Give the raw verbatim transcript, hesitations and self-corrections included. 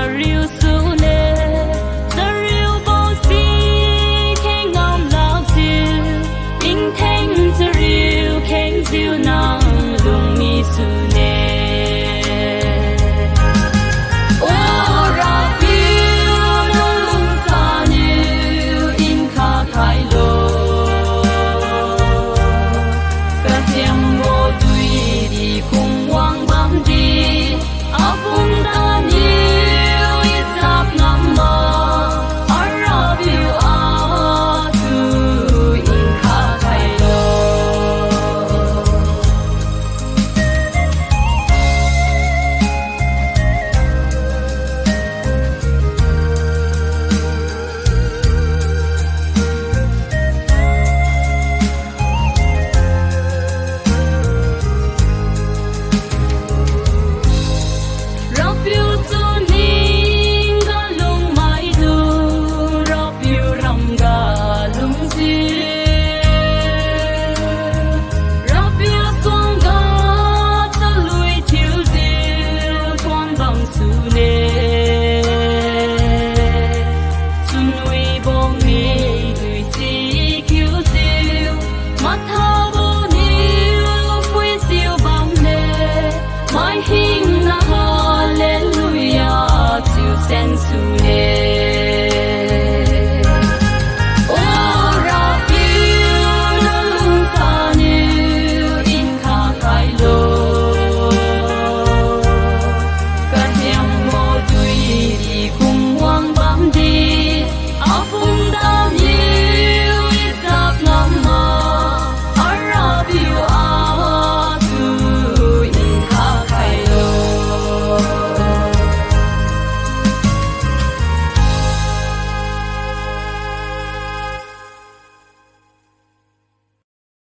Chariu sune, chariubo si kheng ngam lakjiu, tingtheng chariu khengjiu nang lungmi sune. O Rapiu, nalungsa niu nkha khailo. Kathiambo duidi phungwang bamdi, apum taniu i chap ngam ma, Arapiu atu nkha khailo. Rapiu chunning ga lungmaitu, Rapiu ram ga lungjiu, Rapiu suangga chalui thiujiu thuon bam sune. Chunwibo migui si kiujiu, mathabo niu phuisiu bamme, mai hingna Hallelujah chiu sen sune.